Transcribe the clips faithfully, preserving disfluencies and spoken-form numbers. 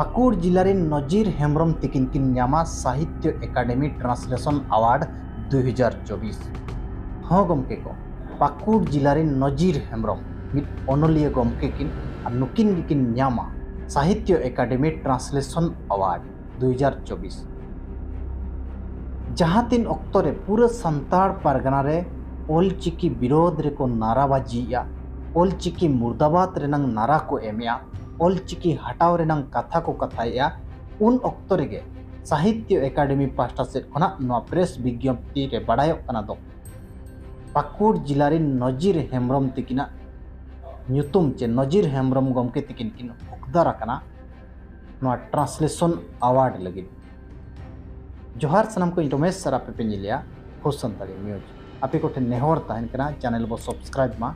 ᱯᱟᱹᱠᱩᱲ ᱡᱤᱞᱟ ᱨᱮᱱ ᱱᱚᱡᱤᱨ ᱦᱮᱢᱵᱨᱚᱢ ᱛᱤᱠᱤᱱ ᱠᱤᱱ ᱧᱟᱢᱟ ᱥᱟᱦᱤᱛᱭᱚ ᱮᱠᱟᱰᱮᱢᱤ ᱴᱨᱟᱱᱥᱞᱮᱥᱚᱱ ᱟᱣᱟᱨᱰ ᱫᱩ ᱦᱟᱡᱟᱨ ᱪᱚᱵᱵᱤᱥ᱾ ᱦᱚᱸ ᱜᱚᱢᱠᱮ ᱠᱚ, ᱯᱟᱹᱠᱩᱲ ᱡᱤᱞᱟ ᱨᱮᱱ ᱱᱚᱡᱤᱨ ᱦᱮᱢᱵᱨᱚᱢ ᱢᱤᱫ ᱚᱱᱚᱞᱤᱭᱟᱹ ᱜᱚᱢᱠᱮ ᱠᱤᱱ ᱟᱨ ᱱᱩᱠᱤᱱ ᱜᱮᱠᱤᱱ ᱧᱟᱢᱟ ᱥᱟᱦᱤᱛᱭᱚ ᱮᱠᱟᱰᱮᱢᱤ ᱴᱨᱟᱱᱥᱞᱮᱥᱚᱱ ᱟᱣᱟᱨᱰ ᱫᱩ ᱦᱟᱡᱟᱨ ᱪᱚᱵᱵᱤᱥ᱾ ᱡᱟᱦᱟᱸ ᱛᱤᱱ ᱚᱠᱛᱚ ᱨᱮ ᱯᱩᱨᱟᱹ ᱥᱟᱱᱛᱟᱲ ᱯᱟᱨᱜᱟᱱᱟ ᱨᱮ ᱚᱞᱪᱤᱠᱤ ᱵᱤᱨᱳᱫᱷ ᱨᱮᱠᱚ ᱱᱟᱨᱟᱵᱟᱡᱤᱭᱮᱜᱼᱟ, ᱚᱞᱪᱤᱠᱤ ᱢᱩᱨᱫᱟᱵᱟᱫ ᱨᱮᱱᱟᱝ ᱱᱟᱨᱟ ᱠᱚ ᱮᱢᱮᱜᱼᱟ, ᱚᱞᱪᱤᱠᱤ ᱦᱟᱴᱟᱣ ᱨᱮᱱᱟᱝ ᱠᱟᱛᱷᱟ ᱠᱚ ᱠᱟᱛᱷᱟᱭᱮᱜᱼᱟ, ᱩᱱ ᱚᱠᱛᱚ ᱨᱮᱜᱮ ᱥᱟᱦᱤᱛᱭᱚ ᱮᱠᱟᱰᱮᱢᱤ ᱯᱟᱦᱴᱟ ᱥᱮᱫ ᱠᱷᱚᱱᱟᱜ ᱱᱚᱣᱟ ᱯᱨᱮᱥ ᱵᱤᱜᱽᱭᱚᱯᱛᱤ ᱨᱮ ᱵᱟᱰᱟᱭᱚᱜ ᱠᱟᱱᱟ ᱫᱚ ᱯᱟᱹᱠᱩᱲ ᱡᱤᱞᱟ ᱨᱮᱱ ᱱᱚᱡᱤᱨ ᱦᱮᱢᱵᱨᱚᱢ ᱛᱤᱠᱤᱱᱟᱜ ᱧᱩᱛᱩᱢ ᱪᱮ ᱱᱚᱡᱤᱨ ᱦᱮᱢᱵᱨᱚᱢ ᱜᱚᱢᱠᱮ ᱛᱤᱠᱤᱱ ᱠᱤᱱ ᱦᱚᱠᱫᱟᱨ ᱟᱠᱟᱱᱟ ᱱᱚᱣᱟ ᱴᱨᱟᱱᱥᱞᱮᱥᱚᱱ ᱟᱣᱟᱨᱰ ᱞᱟᱹᱜᱤᱫ᱾ ᱡᱚᱦᱟᱨ ᱥᱟᱱᱟᱢ ᱠᱚ, ᱤᱧ ᱨᱚᱢᱮᱥ ᱥᱟᱨ, ᱟᱯᱮ ᱯᱮ ᱧᱮᱞᱮᱜᱼᱟ ᱠᱷᱩᱥ ᱥᱟᱱᱛᱟᱲᱤ ᱱᱤᱭᱩᱡᱽ᱾ ᱟᱯᱮ ᱠᱚᱴᱷᱮᱱ ᱱᱮᱦᱚᱨ ᱛᱟᱦᱮᱱ ᱠᱟᱱᱟ, ᱪᱮᱱᱮᱞ ᱵᱚ ᱥᱟᱵᱥᱠᱨᱟᱭᱤᱵ ᱢᱟ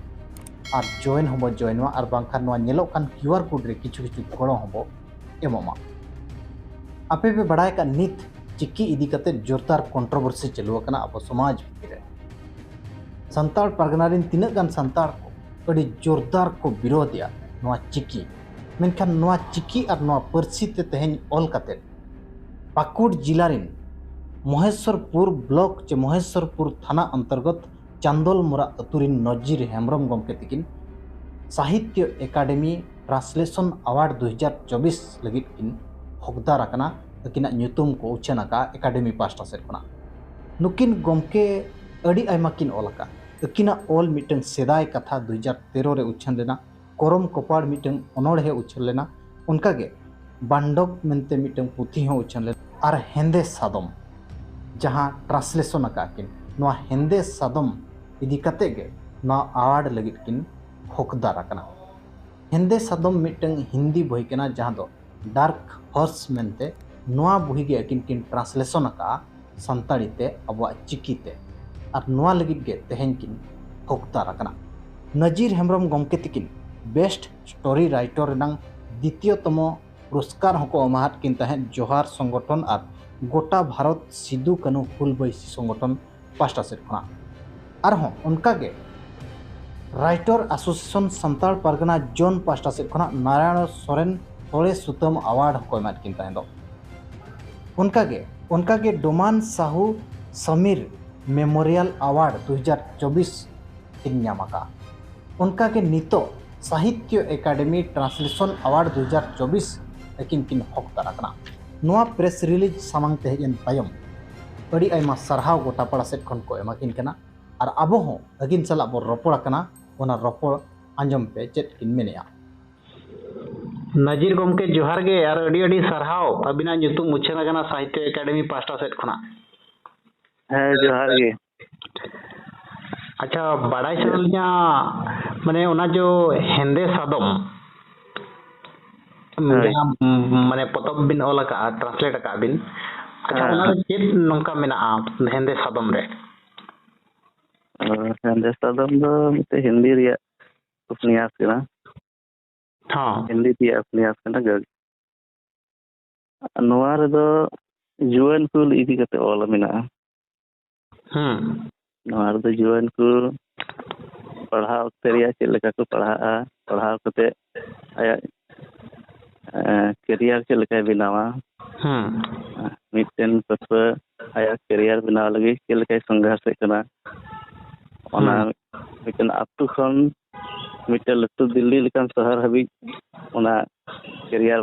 ᱟᱨ ᱡᱚᱭᱮᱱ ᱦᱚᱸᱵᱚ ᱡᱚᱭᱮᱱ ᱢᱟ, ᱟᱨ ᱵᱟᱝᱠᱷᱟᱱ ᱱᱚᱣᱟ ᱧᱮᱞᱚᱜ ᱠᱟᱱ ᱠᱤᱭᱩ ᱟᱨ ᱠᱳᱰ ᱨᱮ ᱠᱤᱪᱷᱩ ᱠᱤᱪᱷᱩ ᱜᱚᱲᱚ ᱦᱚᱸᱵᱚ ᱮᱢᱚᱜ ᱢᱟ᱾ ᱟᱯᱮ ᱯᱮ ᱵᱟᱲᱟᱭ ᱠᱟᱜ, ᱱᱤᱛ ᱪᱤᱠᱤ ᱤᱫᱤ ᱠᱟᱛᱮ ᱡᱳᱨᱫᱟᱨ ᱠᱚᱱᱴᱨᱳᱵᱷᱟᱨᱥᱤ ᱪᱟᱹᱞᱩ ᱟᱠᱟᱱᱟ ᱟᱵᱚ ᱥᱚᱢᱟᱡᱽ ᱵᱷᱤᱛᱤᱨ ᱨᱮ᱾ ᱥᱟᱱᱛᱟᱲ ᱯᱟᱨᱜᱟᱱᱟ ᱨᱮᱱ ᱛᱤᱱᱟᱹᱜ ᱜᱟᱱ ᱥᱟᱱᱛᱟᱲ ᱠᱚ ᱟᱹᱰᱤ ᱡᱳᱨᱫᱟᱨ ᱠᱚ ᱵᱤᱨᱳᱫᱮᱜᱼᱟ ᱱᱚᱣᱟ ᱪᱤᱠᱤ᱾ ᱢᱮᱱᱠᱷᱟᱱ ᱱᱚᱣᱟ ᱪᱤᱠᱤ ᱟᱨ ᱱᱚᱣᱟ ᱯᱟᱹᱨᱥᱤ ᱛᱮ ᱛᱮᱦᱮᱧ ᱚᱞ ᱠᱟᱛᱮ ᱯᱟᱹᱠᱩᱲ ᱡᱤᱞᱟ ᱨᱮᱱ ᱢᱚᱦᱮᱥᱣᱚᱨᱯᱩᱨ ᱵᱞᱚᱠ ᱪᱮ ᱢᱚᱦᱮᱥᱣᱚᱨᱯᱩᱨ ᱛᱷᱟᱱᱟ ᱚᱱᱛᱚᱨᱜᱚᱛ ᱪᱟᱱᱫᱚᱞ ᱢᱳᱨᱟ ᱟᱹᱛᱩ ᱨᱮᱱ ᱱᱚᱡᱤᱨ ᱦᱮᱢᱵᱨᱚᱢ ᱜᱚᱢᱠᱮ ᱛᱤᱠᱤᱱ ᱥᱟᱦᱤᱛᱭᱚ ᱮᱠᱟᱰᱮᱢᱤ ᱴᱨᱟᱱᱥᱞᱮᱥᱚᱱ ᱟᱣᱟᱨᱰ ᱫᱩ ᱦᱟᱡᱟᱨ ᱪᱚᱵᱵᱤᱥ ᱞᱟᱹᱜᱤᱫ ᱠᱤᱱ ᱦᱚᱠᱫᱟᱨ ᱟᱠᱟᱱᱟ᱾ ᱟᱹᱠᱤᱱᱟᱜ ᱧᱩᱛᱩᱢ ᱠᱚ ᱩᱪᱷᱟᱹᱱ ᱟᱠᱟᱫᱼᱟ ᱮᱠᱟᱰᱮᱢᱤ ᱯᱟᱦᱴᱟ ᱥᱮᱫ ᱠᱷᱚᱱᱟᱜ᱾ ᱱᱩᱠᱤᱱ ᱜᱚᱢᱠᱮ ᱟᱹᱰᱤ ᱟᱭᱢᱟ ᱠᱤᱱ ᱚᱞ ᱟᱠᱟᱫ᱾ ᱟᱹᱠᱤᱱᱟᱜ ᱚᱞ ᱢᱤᱫᱴᱟᱝ ᱥᱮᱫᱟᱭ ᱠᱟᱛᱷᱟ ᱫᱩ ᱦᱟᱡᱟᱨ ᱛᱮᱨᱚ ᱨᱮ ᱩᱪᱷᱟᱹᱱ ᱞᱮᱱᱟ, ᱠᱚᱨᱚᱢ ᱠᱚᱯᱟᱲ ᱢᱤᱫᱴᱟᱝ ᱚᱱᱚᱬᱦᱮ ᱩᱪᱷᱟᱹᱱ ᱞᱮᱱᱟ, ᱚᱱᱠᱟᱜᱮ ᱵᱟᱱᱰᱚᱵ ᱢᱮᱱᱛᱮ ᱢᱤᱫᱴᱟᱝ ᱯᱩᱛᱷᱤ ᱦᱚᱸ ᱩᱪᱷᱟᱹᱱ ᱞᱮᱱᱟ, ᱟᱨ ᱦᱮᱸᱫᱮ ᱥᱟᱫᱚᱢ ᱡᱟᱦᱟᱸ ᱴᱨᱟᱱᱥᱞᱮᱥᱚᱱ ᱟᱠᱟᱫ ᱠᱤᱱ, ᱱᱚᱣᱟ ᱦᱮᱸᱫᱮ ᱥᱟᱫᱚᱢ ᱤᱫᱤ ᱠᱟᱛᱮ ᱜᱮ ᱱᱚᱣᱟ ᱟᱣᱟᱨᱰ ᱞᱟᱹᱜᱤᱫ ᱠᱤᱱ ᱦᱚᱠᱫᱟᱨ ᱟᱠᱟᱱᱟ᱾ ᱦᱮᱸᱫᱮ ᱥᱟᱫᱚᱢ ᱢᱤᱫᱴᱟᱝ ᱦᱤᱱᱫᱤ ᱵᱳᱭ ᱠᱟᱱᱟ, ᱡᱟᱦᱟᱸ ᱫᱚ ᱰᱟᱨᱠ ᱦᱚᱨᱥ ᱢᱮᱱᱛᱮ᱾ ᱱᱚᱣᱟ ᱵᱳᱭ ᱜᱮ ᱟᱹᱠᱤᱱ ᱠᱤᱱ ᱴᱨᱟᱱᱥᱞᱮᱥᱚᱱ ᱟᱠᱟᱫᱼᱟ ᱥᱟᱱᱛᱟᱲᱤ ᱛᱮ, ᱟᱵᱚᱣᱟᱜ ᱪᱤᱠᱤ ᱛᱮ, ᱟᱨ ᱱᱚᱣᱟ ᱞᱟᱹᱜᱤᱫ ᱜᱮ ᱛᱮᱦᱮᱧ ᱠᱤᱱ ᱦᱚᱠᱫᱟᱨ ᱟᱠᱟᱱᱟ᱾ ᱱᱟᱡᱤᱨ ᱦᱮᱢᱵᱨᱚᱢ ᱜᱚᱢᱠᱮ ᱛᱤᱠᱤᱱ ᱵᱮᱥᱴ ᱥᱴᱳᱨᱤ ᱨᱟᱭᱴᱚᱨ ᱨᱮᱱᱟᱝ ᱫᱤᱛᱤᱭᱚ ᱛᱚᱢᱚ ᱯᱩᱨᱚᱥᱠᱟᱨ ᱦᱚᱸᱠᱚ ᱮᱢᱟᱦᱟᱫ ᱠᱤᱱ ᱛᱟᱦᱮᱸᱫ ᱡᱚᱦᱟᱨ ᱥᱚᱝᱜᱚᱴᱷᱚᱱ ᱟᱨ ᱜᱚᱴᱟ ᱵᱷᱟᱨᱚᱛ ᱥᱤᱫᱩ ᱠᱟᱹᱱᱦᱩ ᱦᱩᱞ ᱵᱟᱹᱭᱥᱤ ᱥᱚᱝᱜᱚᱴᱷᱚᱱ ᱯᱟᱦᱴᱟ ᱥᱮᱫ ᱠᱷᱚᱱᱟᱜ᱾ ᱟᱨᱦᱚᱸ ᱚᱱᱠᱟᱜᱮ ᱨᱟᱭᱴᱚᱨ ᱮᱥᱳᱥᱤᱭᱮᱥᱚᱱ ᱥᱟᱱᱛᱟᱲ ᱯᱟᱨᱜᱟᱱᱟ ᱡᱳᱱ ᱯᱟᱦᱴᱟ ᱥᱮᱫ ᱠᱷᱚᱱᱟᱜ ᱱᱟᱨᱟᱭᱚᱬ ᱥᱚᱨᱮᱱ ᱛᱚᱲᱮ ᱥᱩᱛᱟᱹᱢ ᱟᱣᱟᱨᱰ ᱦᱚᱸᱠᱚ ᱮᱢᱟᱫ ᱠᱤᱱ ᱛᱟᱦᱮᱸ ᱫᱚ᱾ ᱚᱱᱠᱟᱜᱮ ᱚᱱᱠᱟᱜᱮ ᱰᱳᱢᱟᱱ ᱥᱟᱦᱩ ᱥᱟᱢᱤᱨ ᱢᱮᱢᱳᱨᱤᱭᱟᱞ ᱟᱣᱟᱨᱰ ᱫᱩ ᱦᱟᱡᱟᱨ ᱪᱚᱵᱵᱤᱥ ᱠᱤᱱ ᱧᱟᱢ ᱟᱠᱟᱫᱼᱟ᱾ ᱚᱱᱠᱟᱜᱮ ᱱᱤᱛᱚᱜ ᱥᱟᱦᱤᱛᱭᱚ ᱮᱠᱟᱰᱮᱢᱤ ᱴᱨᱟᱱᱥᱞᱮᱥᱚᱱ ᱟᱣᱟᱨᱰ ᱫᱩ ᱦᱟᱡᱟᱨ ᱪᱚᱵᱵᱤᱥ ᱟᱹᱠᱤᱱ ᱠᱤᱱ ᱦᱚᱠᱫᱟᱨ ᱟᱠᱟᱱᱟ᱾ ᱱᱚᱣᱟ ᱯᱨᱮᱥ ᱨᱤᱞᱤᱡᱽ ᱥᱟᱢᱟᱝ ᱛᱮ ᱦᱮᱡ ᱮᱱ ᱛᱟᱭᱚᱢ ᱟᱹᱰᱤ ᱟᱭᱢᱟ ᱥᱟᱨᱦᱟᱣ ᱜᱚᱴᱟᱯᱟᱲᱟ ᱥᱮᱫ ᱠᱷᱚᱱ ᱠᱚ ᱮᱢᱟ ᱠᱤᱱ ᱠᱟᱱᱟ᱾ ᱟᱨ ᱟᱵᱚ ᱦᱚᱸ ᱟᱹᱠᱤᱱ ᱥᱟᱞᱟᱜ ᱵᱚᱱ ᱨᱚᱯᱚᱲ ᱟᱠᱟᱱᱟ, ᱚᱱᱟ ᱨᱚᱯᱚᱲ ᱟᱸᱡᱚᱢ ᱯᱮ ᱪᱮᱫ ᱠᱤᱱ ᱢᱮᱱᱮᱜᱼᱟ᱾ ᱱᱟᱡᱤᱨ ᱜᱚᱢᱠᱮ, ᱡᱚᱦᱟᱨ ᱜᱮ ᱟᱨ ᱟᱹᱰᱤ ᱟᱹᱰᱤ ᱥᱟᱨᱦᱟᱣ᱾ ᱟᱹᱵᱤᱱᱟᱜ ᱧᱩᱛᱩᱢ ᱩᱪᱷᱟᱹᱱ ᱟᱠᱟᱱᱟ ᱥᱟᱦᱤᱛᱭᱚ ᱮᱠᱟᱰᱮᱢᱤ ᱯᱟᱦᱴᱟ ᱥᱮᱫ ᱠᱷᱚᱱᱟᱜ᱾ ᱦᱮᱸ, ᱡᱚᱦᱟᱨ ᱜᱮ᱾ ᱟᱪᱪᱷᱟ, ᱵᱟᱲᱟᱭ ᱥᱟᱱᱟ ᱞᱤᱧᱟ, ᱢᱟᱱᱮ ᱚᱱᱟ ᱡᱚ ᱦᱮᱸᱫᱮ ᱥᱟᱫᱚᱢ, ᱦᱳᱭ᱾ ᱡᱟᱦᱟᱸ, ᱢᱟᱱᱮ ᱯᱚᱛᱚᱵ ᱵᱤᱱ ᱚᱞ ᱟᱠᱟᱫᱼᱟ, ᱴᱨᱟᱱᱥᱞᱮᱴ ᱟᱠᱟᱫ ᱵᱤᱱ, ᱟᱪᱪᱷᱟ, ᱦᱮᱸ᱾ ᱚᱱᱟ ᱫᱚ ᱪᱮᱫ ᱱᱚᱝᱠᱟ ᱢᱮᱱᱟᱜᱼᱟ ᱦᱮᱸᱫᱮ ᱥᱟᱫᱚᱢ ᱨᱮ? ᱚ, ᱦᱮᱸᱫᱮ ᱥᱟᱫᱚᱢ ᱫᱚ ᱢᱤᱫᱴᱮᱡ ᱦᱤᱱᱫᱤ ᱨᱮᱭᱟᱜ ᱩᱯᱱᱭᱟᱥ ᱠᱟᱱᱟ᱾ ᱦᱚᱸ᱾ ᱦᱤᱱᱫᱤ ᱛᱮᱭᱟᱜ ᱩᱯᱱᱭᱟᱥ ᱠᱟᱱᱟ᱾ ᱱᱚᱣᱟ ᱨᱮᱫᱚ ᱡᱩᱣᱟᱹᱱ ᱠᱚ ᱤᱫᱤ ᱠᱟᱛᱮ ᱚᱞ ᱢᱮᱱᱟᱜᱼᱟ᱾ ᱦᱩᱸ᱾ ᱱᱚᱣᱟ ᱨᱮᱫᱚ ᱡᱩᱣᱟᱹᱱ ᱠᱚ ᱯᱟᱲᱦᱟᱣ ᱚᱠᱛᱮ ᱨᱮᱭᱟᱜ ᱪᱮᱫ ᱞᱮᱠᱟ ᱠᱚ ᱯᱟᱲᱦᱟᱜᱼᱟ, ᱯᱟᱲᱦᱟᱣ ᱠᱟᱛᱮ ᱟᱭᱟᱜ, ᱮᱸ, career ᱪᱮᱫ ᱞᱮᱠᱟᱭ ᱵᱮᱱᱟᱣᱟ, ᱦᱩᱸ᱾ ᱢᱤᱫᱴᱮᱱ ᱯᱟᱹᱴᱷᱩᱣᱟᱹ ᱟᱭᱟᱜ career ᱵᱮᱱᱟᱣ ᱞᱟᱹᱜᱤᱫ ᱪᱮᱫ ᱞᱮᱠᱟᱭ ᱥᱚᱝᱜᱷᱟᱨᱥᱮᱫ ᱠᱟᱱᱟ, ᱚᱱᱟ ᱦᱩᱸ᱾ ᱢᱤᱫᱴᱮᱱ ᱟᱹᱛᱩ ᱠᱷᱚᱱ ᱢᱤᱫᱴᱮᱱ ᱞᱟᱹᱴᱩ ᱫᱤᱞᱞᱤ ᱞᱮᱠᱟᱱ ᱥᱚᱦᱚᱨ ᱦᱟᱹᱵᱤᱡ ᱚᱱᱟ career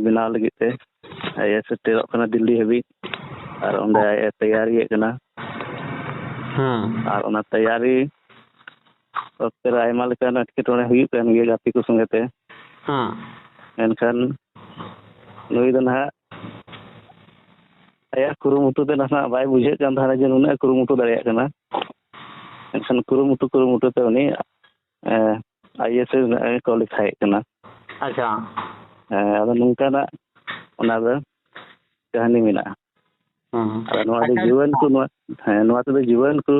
ᱵᱮᱱᱟᱣ ᱞᱟᱹᱜᱤᱫ ᱛᱮ ᱟᱡ ᱮ ᱥᱮᱴᱮᱨᱚᱜ ᱠᱟᱱᱟ ᱫᱤᱞᱞᱤ ᱦᱟᱹᱵᱤᱡ, ᱟᱨ ᱚᱸᱰᱮ ᱟᱡ ᱮ ᱛᱮᱭᱟᱨᱤᱭᱮᱫ ᱠᱟᱱᱟ᱾ ᱦᱩᱸ᱾ ᱟᱨ ᱚᱱᱟ ᱛᱮᱭᱟᱨᱤ ᱚᱠᱛᱮ ᱨᱮ ᱟᱭᱢᱟ ᱞᱮᱠᱟᱱ ᱮᱴᱠᱮᱴᱚᱬᱮ ᱦᱩᱭᱩᱜ ᱠᱟᱱ ᱜᱮᱭᱟ ᱜᱟᱛᱮ ᱠᱚ ᱥᱚᱸᱜᱮ ᱛᱮ᱾ ᱦᱩᱸ᱾ ᱢᱮᱱᱠᱷᱟᱱ ᱱᱩᱭ ᱫᱚ ᱱᱟᱦᱟᱜ ᱟᱭᱟᱜ ᱠᱩᱨᱩᱢᱩᱴᱩ ᱛᱮ ᱱᱟᱦᱟᱜ ᱵᱟᱭ ᱵᱩᱡᱷᱟᱹᱜ ᱠᱟᱱ ᱛᱟᱦᱮᱱᱟ ᱡᱮ ᱱᱩᱱᱟᱹᱜ ᱮ ᱠᱩᱨᱩᱢᱩᱴᱩ ᱫᱟᱲᱮᱭᱟᱜ ᱠᱟᱱᱟ᱾ ᱢᱮᱱᱠᱷᱟᱱ ᱠᱩᱨᱩᱢᱩᱴᱩ, ᱠᱩᱨᱩᱢᱩᱴᱩ ᱛᱮ ᱩᱱᱤ, ᱮ, ᱟᱭ ᱮ ᱮᱥ ᱨᱮ ᱱᱟᱦᱟᱜ ᱮ qualify ᱮᱫ ᱠᱟᱱᱟ᱾ ᱟᱪᱪᱷᱟ᱾ ᱦᱮᱸ, ᱟᱫᱚ ᱱᱚᱝᱠᱟᱱᱟᱜ ᱚᱱᱟ ᱫᱚ ᱠᱟᱹᱦᱱᱤ ᱢᱮᱱᱟᱜᱼᱟ᱾ ᱦᱩᱸ᱾ ᱟᱨ ᱱᱚᱣᱟ ᱫᱚ ᱟᱪᱪᱷᱟ᱾ ᱡᱩᱣᱟᱹᱱ ᱠᱚ, ᱱᱚᱣᱟ, ᱦᱮᱸ, ᱱᱚᱣᱟ ᱛᱮᱫᱚ ᱡᱩᱣᱟᱹᱱ ᱠᱚ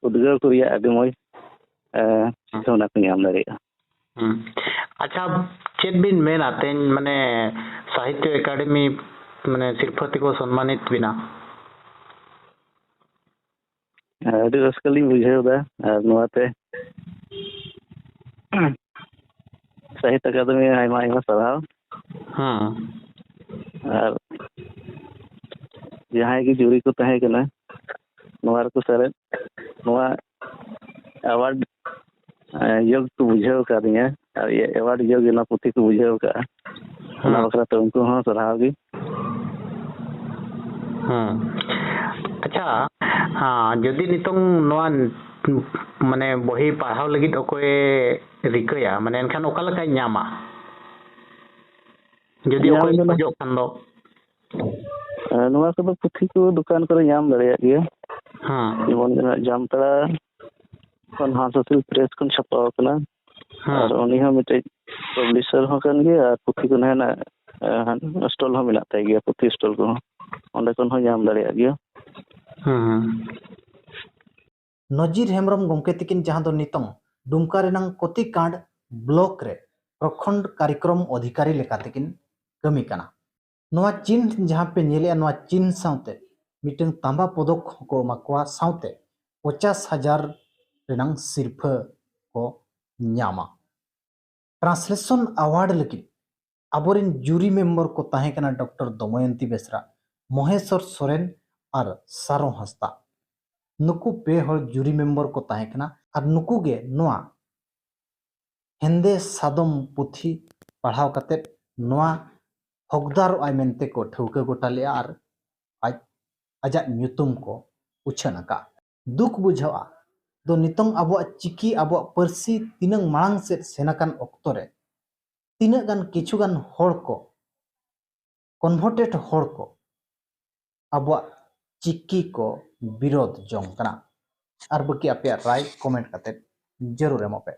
ᱩᱫᱽᱜᱟᱹᱣ ᱠᱚ ᱨᱮᱭᱟᱜ ᱟᱹᱰᱤ ᱢᱚᱡᱽ, ᱮ, ᱦᱩᱸ᱾ ᱥᱤᱠᱷᱟᱹᱣᱱᱟ ᱠᱚ ᱧᱟᱢ ᱫᱟᱲᱮᱭᱟᱜᱼᱟ᱾ ᱦᱩᱸ᱾ ᱟᱪᱪᱷᱟ, ᱪᱮᱫ ᱵᱤᱱ ᱢᱮᱱᱟ ᱛᱮᱦᱮᱧ, ᱢᱟᱱᱮ, ᱥᱟᱦᱤᱛᱭᱚ ᱮᱠᱟᱰᱮᱢᱤ, ᱢᱟᱱᱮ, ᱥᱤᱨᱯᱷᱟᱹ ᱛᱮᱠᱚ ᱥᱚᱱᱢᱟᱱᱤᱛ ᱵᱤᱱᱟ? ᱟᱹᱰᱤ ᱨᱟᱹᱥᱠᱟᱹ ᱞᱤᱧ ᱵᱩᱡᱷᱟᱹᱣ ᱮᱫᱟ, ᱟᱨ ᱱᱚᱣᱟᱛᱮ ᱥᱟᱦᱤᱛᱛᱚ ᱟᱠᱟᱫᱮᱢᱤ ᱟᱭᱢᱟ ᱟᱭᱢᱟ ᱥᱟᱨᱦᱟᱣ᱾ ᱦᱮᱸ ᱟᱨ ᱡᱟᱦᱟᱸᱭ ᱜᱮ ᱡᱩᱨᱤ ᱠᱚ ᱛᱟᱦᱮᱸ ᱠᱟᱱᱟ, ᱱᱚᱣᱟ ᱨᱮᱠᱚ ᱥᱮᱞᱮᱫ, ᱱᱚᱣᱟ ᱮᱣᱟᱨᱰ ᱤᱭᱟᱹ ᱠᱚ ᱵᱩᱡᱷᱟᱹᱣ ᱟᱠᱟᱫᱤᱧᱟ ᱟᱨ ᱮᱣᱟᱨᱰ ᱤᱭᱟᱹ ᱜᱮ ᱱᱚᱣᱟ ᱯᱩᱛᱷᱤ ᱠᱚ ᱵᱩᱡᱷᱟᱹᱣ ᱟᱠᱟᱫᱼᱟ᱾ ᱚᱱᱟ ᱦᱮᱸ ᱵᱟᱠᱷᱨᱟ ᱛᱮ ᱩᱱᱠᱩ ᱦᱚᱸ ᱥᱟᱨᱦᱟᱣ ᱜᱮ᱾ ᱦᱮᱸ ᱟᱪᱪᱷᱟ, ᱦᱮᱸ, ᱡᱩᱫᱤ ᱱᱤᱛᱚᱝ ᱱᱚᱣᱟ ᱢᱟᱱᱮ ᱵᱚᱦᱤ ᱯᱟᱲᱦᱟᱣ ᱞᱟᱹᱜᱤᱫ ᱚᱠᱚᱭᱮ ᱨᱤᱠᱟᱹᱭᱟ, ᱢᱟᱱᱮ ᱮᱱᱠᱷᱟᱱ ᱚᱠᱟ ᱞᱮᱠᱟᱭ ᱧᱟᱢᱟ? ᱡᱩᱫᱤ ᱧᱟᱢ ᱚᱠᱚᱭ ᱫᱚ ᱠᱷᱚᱡᱚᱜ ᱠᱷᱟᱱ ᱫᱚ᱾ ᱱᱚᱣᱟ ᱠᱚᱫᱚ ᱯᱩᱛᱷᱤ ᱠᱚ ᱫᱚᱠᱟᱱ ᱠᱚᱨᱮ ᱧᱟᱢ ᱫᱟᱲᱮᱭᱟᱜ ᱜᱮᱭᱟ᱾ ᱦᱮᱸ ᱡᱮᱢᱚᱱ ᱱᱟᱜ ᱡᱟᱢᱛᱟᱲᱟ ᱠᱷᱚᱱ ᱦᱟᱸᱥ ᱦᱟᱹᱥᱤᱞ ᱯᱨᱮᱥ ᱠᱷᱚᱱ ᱪᱷᱟᱯᱟ ᱟᱠᱟᱱᱟ᱾ ᱦᱮᱸ ᱟᱨ ᱩᱱᱤ ᱦᱚᱸ ᱢᱤᱫᱴᱮᱡ ᱯᱟᱵᱽᱞᱤᱥᱟᱨ ᱦᱚᱸ ᱠᱟᱱ ᱜᱮᱭᱟ ᱟᱨ ᱯᱩᱛᱷᱤ ᱠᱚ ᱱᱟᱦᱟᱜ ᱥᱴᱚᱞ ᱦᱚᱸ ᱢᱮᱱᱟᱜ ᱛᱟᱭ ᱜᱮᱭᱟ, ᱯᱩᱛᱷᱤ ᱥᱴᱚᱞ ᱠᱚᱦᱚᱸ ᱚᱸᱰᱮ ᱠᱷᱚᱱ ᱦᱚᱸ ᱧᱟᱢ ᱫᱟᱲᱮᱭᱟᱜ ᱜᱮᱭᱟ᱾ ᱦᱮᱸ ᱦᱮᱸ ᱱᱚᱡᱤᱨ ᱦᱮᱢᱵᱨᱚᱢ ᱜᱚᱢᱠᱮ ᱛᱤᱠᱤᱱ ᱡᱟᱦᱟᱸ ᱫᱚ ᱱᱤᱛᱚᱝ ᱰᱩᱢᱠᱟ ᱨᱮᱱᱟᱝ ᱠᱚᱛᱤᱠᱟᱸᱰ ᱵᱞᱚᱠ ᱨᱮ ᱯᱨᱚᱠᱷᱚᱸᱰ ᱠᱟᱨᱭᱚᱠᱨᱚᱢ ᱚᱫᱷᱤᱠᱟᱨᱤ ᱞᱮᱠᱟ ᱛᱮᱠᱤᱱ ᱠᱟᱹᱢᱤ ᱠᱟᱱᱟ᱾ ᱱᱚᱣᱟ ᱪᱤᱱ ᱡᱟᱦᱟᱸ ᱯᱮ ᱧᱮᱞᱮᱜᱼᱟ, ᱱᱚᱣᱟ ᱪᱤᱱ ᱥᱟᱶᱛᱮ ᱢᱤᱫᱴᱟᱝ ᱛᱟᱸᱵᱟ ᱯᱚᱫᱚᱠ ᱦᱚᱸᱠᱚ ᱮᱢᱟ ᱠᱚᱣᱟ, ᱥᱟᱶᱛᱮ ᱯᱚᱪᱟᱥ ᱦᱟᱡᱟᱨ ᱨᱮᱱᱟᱝ ᱥᱤᱨᱯᱷᱟᱹ ᱠᱚ ᱧᱟᱢᱟ᱾ ᱴᱨᱟᱱᱥᱞᱮᱥᱚᱱ ᱟᱣᱟᱨᱰ ᱞᱟᱹᱜᱤᱫ ᱟᱵᱚᱨᱮᱱ ᱡᱩᱨᱤ ᱢᱮᱢᱵᱚᱨ ᱠᱚ ᱛᱟᱦᱮᱸ ᱠᱟᱱᱟ ᱰᱚᱠᱴᱚᱨ ᱫᱚᱢᱚᱭᱚᱱᱛᱤ ᱵᱮᱥᱨᱟ, ᱢᱚᱦᱮᱥᱚᱨ ᱥᱚᱨᱮᱱ ᱟᱨ ᱥᱟᱨᱚ ᱦᱟᱸᱥᱫᱟ᱾ ᱱᱩᱠᱩ ᱯᱮ ᱦᱚᱲ ᱡᱩᱨᱤ ᱢᱮᱢᱵᱚᱨ ᱠᱚ ᱛᱟᱦᱮᱸ ᱠᱟᱱᱟ ᱟᱨ ᱱᱩᱠᱩ ᱜᱮ ᱱᱚᱣᱟ ᱦᱮᱸᱫᱮ ᱥᱟᱫᱚᱢ ᱯᱩᱛᱷᱤ ᱯᱟᱲᱦᱟᱣ ᱠᱟᱛᱮᱫ ᱱᱚᱣᱟ ᱦᱚᱠᱫᱟᱨᱚᱜ ᱟᱭ ᱢᱮᱱᱛᱮ ᱠᱚ ᱴᱷᱟᱹᱣᱠᱟᱹ ᱜᱚᱴᱟ ᱞᱮᱫᱼᱟ ᱟᱨ ᱟᱡ ᱟᱡᱟᱜ ᱧᱩᱛᱩᱢ ᱠᱚ ᱩᱪᱷᱟᱹᱱ ᱟᱠᱟᱫᱼᱟ᱾ ᱫᱩᱠ ᱵᱩᱡᱷᱟᱹᱜᱼᱟ ᱫᱚ ᱱᱤᱛᱚᱝ ᱟᱵᱚᱣᱟᱜ ᱪᱤᱠᱤ, ᱟᱵᱚᱣᱟᱜ ᱯᱟᱹᱨᱥᱤ ᱛᱤᱱᱟᱹᱝ ᱢᱟᱲᱟᱝ ᱥᱮᱫ ᱥᱮᱱ ᱟᱠᱟᱱ ᱚᱠᱛᱚ ᱨᱮ ᱛᱤᱱᱟᱹᱜ ᱜᱟᱱ ᱠᱤᱪᱷᱩ ᱜᱟᱱ ᱦᱚᱲ ᱠᱚ, ᱠᱚᱱᱵᱷᱟᱨᱴᱮᱰ ᱦᱚᱲ ᱠᱚ ᱟᱵᱚᱣᱟᱜ ᱪᱤᱠᱤ ᱠᱚ ᱵᱤᱨᱳᱫᱷ ᱡᱚᱝ ᱠᱟᱱᱟ᱾ ᱟᱨ ᱵᱟᱹᱠᱤ ᱟᱯᱮᱭᱟᱜ ᱨᱟᱭ ᱠᱚᱢᱮᱱᱴ ᱠᱟᱛᱮ ᱡᱟᱹᱨᱩᱲ ᱮᱢᱚᱜ ᱯᱮ᱾